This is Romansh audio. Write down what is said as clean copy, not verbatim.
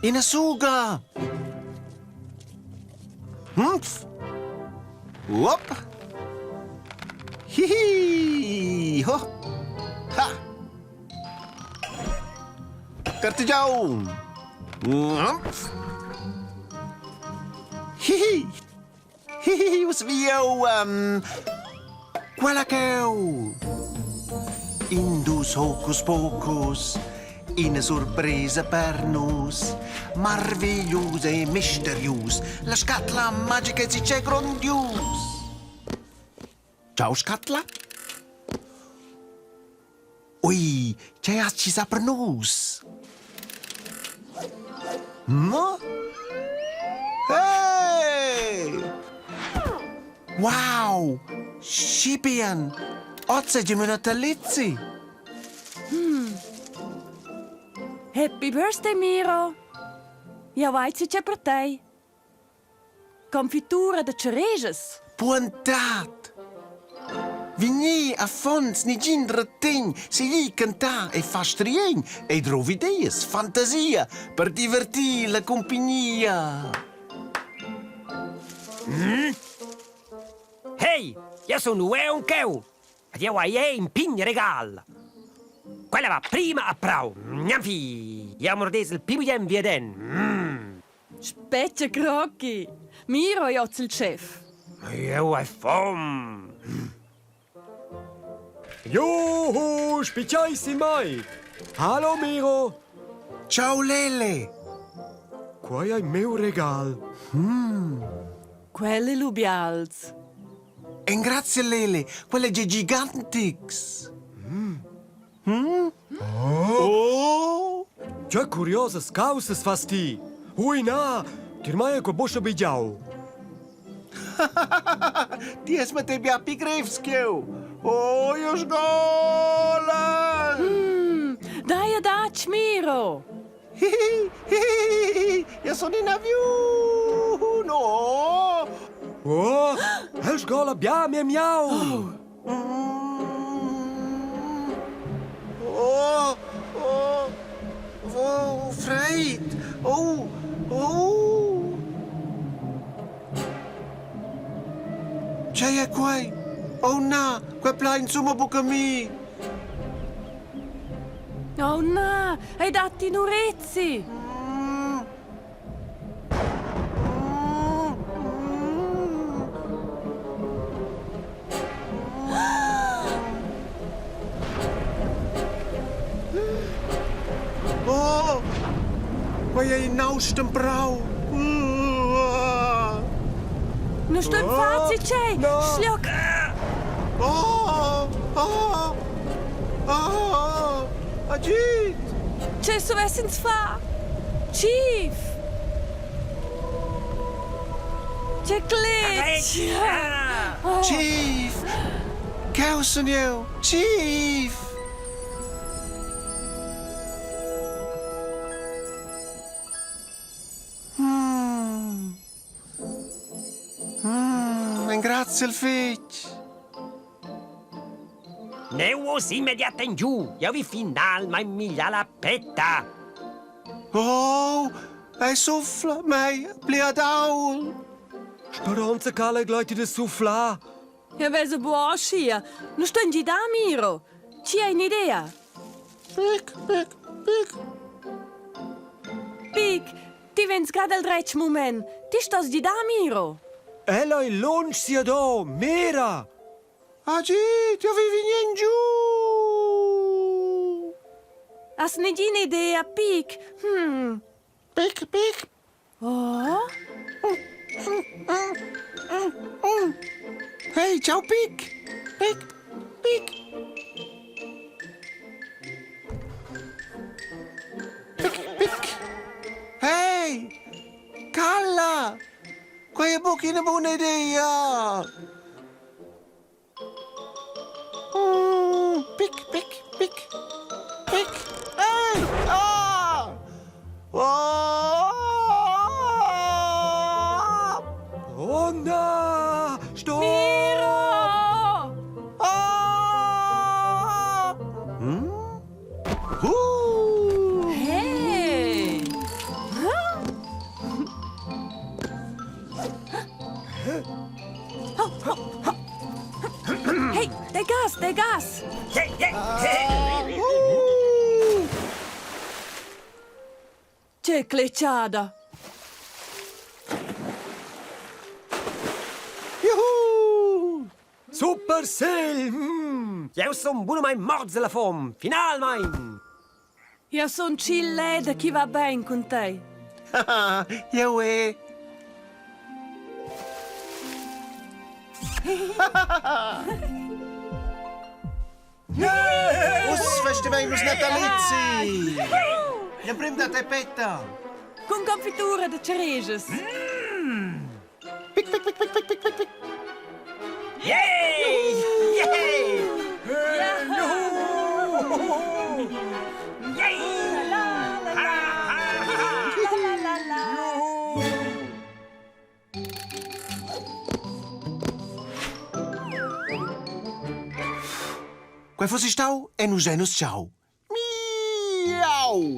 Ina suga! Mpf! Wop! Hihi! Ho! Ha! Gartegiau! Mpf! Hihi! Hihi, uss vi jeu um, quella cheu! Indus hocus pocus, ina surpresa per nus. Marviglius e misterius, la scatla magica è c'è grondius. Ciao scatla. Ui, tgei has tgisà per nus? Mo? Hey! Wow! Schi bien! Oz ei mio natalizi! Happy birthday, Miro! Jau vai c'è per tei. Confitura da tschereschas. Buontad! Vegnì affons negin retegn, segli cantar e far striegn ei drovi ideas, fantasia per divertir la cumpignia. Hey, io sun uè un cheu! Ed jeu hai è in pign regal. Quella va prima a prau. Gnanfi! Jeu mordess il pli bugen viaden. Mm. Spetga Crocchi! Miro ei oz il schef. Jeu hai fom. Juhu, spitgei sin mei! Hallo Miro! Ciao Lele! Quei ei meu regal. Quel è lu bials. Engrazia Lele, quella è gigantix. Mm? Oh! Tge curiosas caussas fas ti? Ui na, tir mai è quei buca bigiau. Ti es ma te bia pi grevs ch'jeu. Oh, io sgola! Mm, dai adatg, Miro! Io sono in aviun! Oh! Oh, el sgola bia mia miau! Oh! Oh! Oh, freid! Oh! Oh! Tgei è quei? Oh na, quei plai insumma buca a mi! Oh na, ei dat in urezi! Oh, quei ei in nausch stemprau. Nu ston far tgei! Schliok! Oh, oh, oh, agid! Tgei stovessins far? Chief! Tgei cletg! Oh. Chief! Cheu sun jeu! Chief! Mm. Mm, engraziel fetg. Neu oz immediat engiu, jau vi finalmein migliar la petta. Oh, ei suffla mei pli ad aul. Speronza cala gleiti de sufflar. Ja vesa buc aschia. Nus stuein gidar Miro. Ti hai un'idea? Pic, pic, pic. Pic, ti vegns grad al dretg mument. Ti stos gidar Miro. Ella ei lunsch siado, mira! Agid, jeu vi vegnir giu! Has negina idea, Pic? Hmm. Pic, pic. Oh? Hey, ciao Pic! Pic, pic! Pic, pic! Hey! Calla! Quei è buc ina buna idea! Pic, pic, pic, pic. Ei! Ah! Oh! Oh na! Stopp! Miro! Ah! Hm? Uh! Hey! Hey, dai gas, dai gas! Tge cletschada! Juhu! Super segl! Mm. Jeu sun bunamain morts dalla fom, finalmein! Jau sun chill leda chi va bain cun tai. Jau è. Uss festivein nus natalizi! L'emprim da te petta! Cun confitura da ceregias. Pic, pic, pic, pic, pic, pic, pic, pic. Yay! Yay! Yay! La la la. Quei fossi stau e nus è nus ciao. Miau!